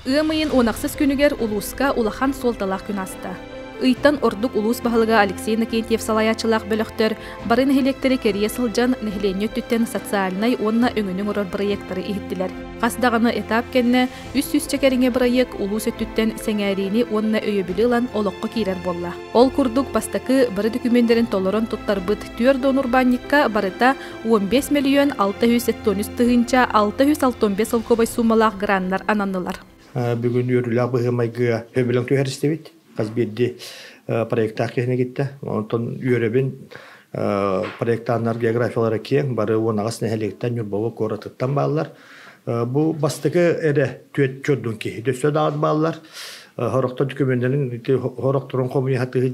Ыам ыйын 16 күнүгэр улууска улахан суолталаах күн ааста. Ыйтан ордук улуус баһылыга Алексей Иннокентьев салайааччылаах бөлөхтөр бары нэһилиэктэри кэрийэ сылдьан нэһилиэнньэ өттүттэн социальнай уонна өҥөнү оҥорор бырайыактары иһиттилэр. Хас даҕаны этап кэннэ 300 кэриҥэ бырайыак улуус өттүттэн сэҥээриини уонна өйөбүлү ылан олоххо киирэр буолла. Ол курдук бастакы бары дөкүмүөннэрин толорон туттарбыт 4 урбаанньыкка барыта 15 миллион 673 тыһыынча 665 солкуобай суумалаах граннар ананнылар. Бүгүн үөрүүлээх быһыы-майгыга сөбүлэҥ түһэристибит. Хас биирдии проектаах киһини кытта. Онтон үөрэбин проектааннар географиялара киэҥ, бары 18 нэһилиэктэн Ньурбаҕа куоратыттан бааллар. Бу бастакы эрэ түөрт чордун киһи. Дөссө даҕаны бааллар. Хорохтор документарын хорохторун хомуйа сатыы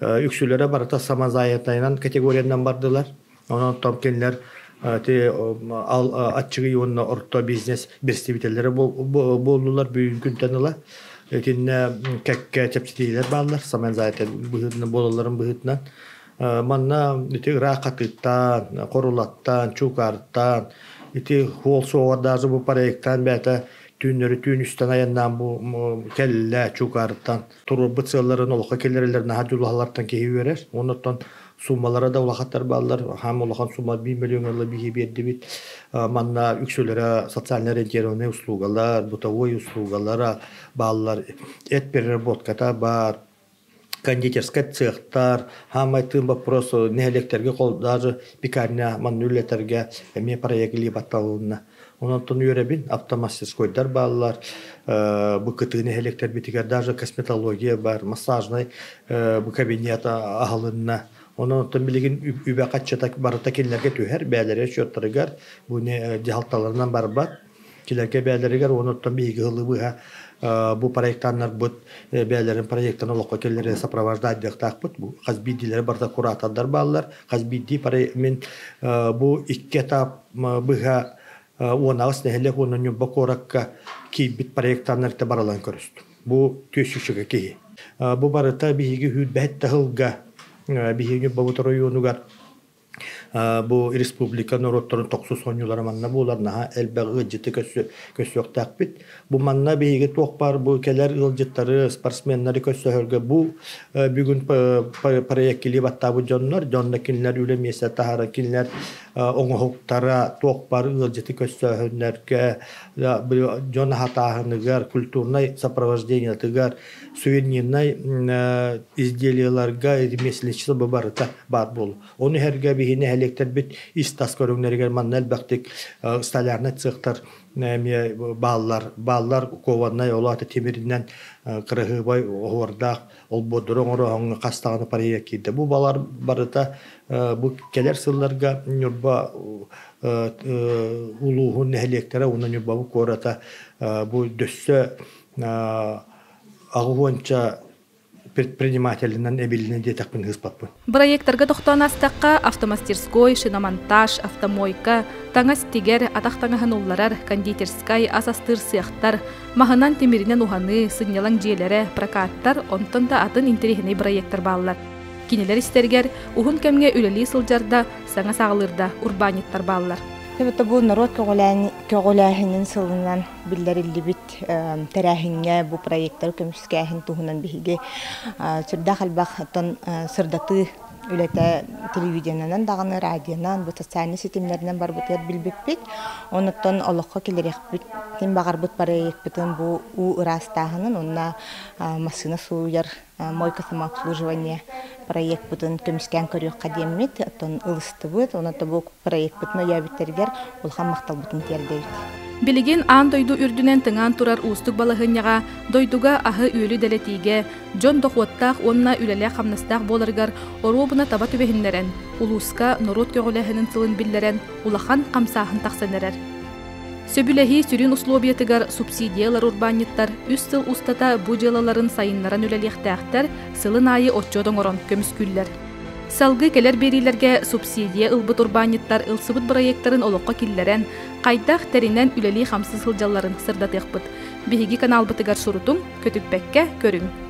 Үксүлэрэ барыта самозанятайынан категориянан бардылар. Онон кинилэр аччыгый уонна орто бизнес представителлэрэ буоллулар бүгүн күнтэн ыла. Итиннэ кэккэ чэпчэтиилэр бааллар самозанятый быһыытынан буолалларын быһыытынан. Манна ити ыраах хатыыттан, хорулаттан, чуукаартан, ити хуол суоҕар даже бу проекттаан бэйэтэ түүннэри түүн үстэн айаннаан бу кэллэ чуукаартан туруорбут сыалларын олоххо киллэрэллэр наһаа дьулуһаллартан киһи үөрэр. Оннуттан суммалара да улахаттар бааллар. Хаам улахан сумма 1 миллион ыла биһи биэрдибит. Манна үксүлэрэ социально ориентированные услугалар, бытовой услугалара бааллар. Эт переработката бар, кондитерскай цехтар, хаамай тыын вопрос нэһилиэктэргэ даже пекарня манна үлэтэргэ эмиэ проект илии батталынна. Онон үөрэбин автомастерскойдар бааллар, бу кытыы нэһилиэктэрбитигэр даже косметология бар, массажнай бу кабинет аһылынна. Онон оттон билигин үбэ хаччата барыта кинилэргэ түһэр, бээлэрэ счеттарыгар бу дьаһалталарынан барбат. Кинилэргэ бээлэригэр онуттан биһиги ылы быһа бу проектаннарбыт бээлэрин проектын олоххо киллэрэ сопровождать диэхтаахпыт. Хас биирдиилэрэ барыта куратордар бааллар. Хас биирдии мин бу икки этап быһа 18 нэһилиэк уонна Ньурба куоракка киирбит проектаннарта баралан көрүстүм. Бу түөсүчүгэ киһи. Бу барыта биһиги хүүрбэһит таһылга биһиги Ньурбабыт оройуонугар Бу республика норуоттарын тохсус оонньуулара манна буолар, наһаа элбэх ыалдьыты көрсүөхтээхпит. Бу манна биһиги туох баар бу кэлэр ыалдьыттары, спортсменнары көрсөһөргө бу бүгүн проект килии баттаабыт дьоннор, дьонно кинилэр үлэ миэстэ таһара, кинилэр оҥоһуктара туох баар ыалдьыты көрсөөһүннэргэ, дьон аһатааһыныгар, культурнай сопровождениетыгар, сувенирнай изделиеларга ремесленничество барыта баар буолу. Ону иһэргэ биһи нэһилиэктэрбит ис-тас көрүҥнэригэр манна элбэхтик столярнай цехтар эмиэ бааллар. Бааллар кованнай ол аата тимиринэн кыраһыабай оһуордаах олбуордары оҥороһоҥҥо хас даҕаны проект киирдэ. Бу балар барыта бу кэлэр сылларга Ньурба улууһун нэһилиэктэрэ уонна Ньурбабыт куората бу дөссө аҕыс предпринимателинэн эбилинэ диэтэхпин ыыспаппын. Бырайыактарга тохтоон астахха автомастерской, шиномонтаж, автомойка, таҥас тигэр, атах таҥаһын улларар, кондитерскай, ас астыыр сыахтар, маһынан тимиринэн уһаныы, сынньалаҥ дьиэлэрэ, прокаттар, онтон да атын интэриэһинэй бырайыактар бааллар. Кинилэр истэригэр уһун кэмҥэ үлэлии сылдьар да, саҥа саҕалыыр да урбаанньыттар бааллар. Себебі бу норуот көҕүлээһинин сылынан биллэриллибит тэрээһиҥҥэ бу проекттары көмүскээһин туһунан биһиги сүрдээх элбэх оттон сырдатыы үлэтэ телевидениенэн даҕаны радионан бу социальнай ситимнэринэн барбытыгар билбиппит. Онуттан олоххо киллэриэхпит баҕарбыт проекпытын бу уу ыраастааһынын уонна массыына сууйар мойка самообслуживание проекпытын көмүскээн көрүөххэ диэммит оттон ылыстыбыт. Онон бу проекпытын өйөөбүттэригэр улахан махталбытын тиэрдэбит. Билигин аан дойду үрдүнэн тыҥаан турар уустук балаһыанньаҕа дойдуга аһы-үөлү дэлэтиигэ, дьон дохуоттаах уонна үлэлээх-хамнастаах буоларыгар оруобуна таба түбэһиннэрэн, улууска норуот көҕүлээһинин сылын биллэрэн улахан хамсааһын тахсан эрэр. Сөбүлэһии сүрүн условиятыгар субсидия ылар урбаанньыттар үс сыл устата бу дьыалаларын сайыннаран үлэлиэхтээхтэр, сылын аайы отчуот оҥорон көмүскүүллэр. Салгыы кэлэр биэриилэргэ субсидия ылбыт урбаанньыттар ылсыбыт бырайыактарын олоххо киллэрэн, хайдах тэринэн үлэлии-хамсыы сылдьалларын сырдатыахпыт. Биһиги каналбытыгар сурутуҥ, көтүппэккэ көрүҥ.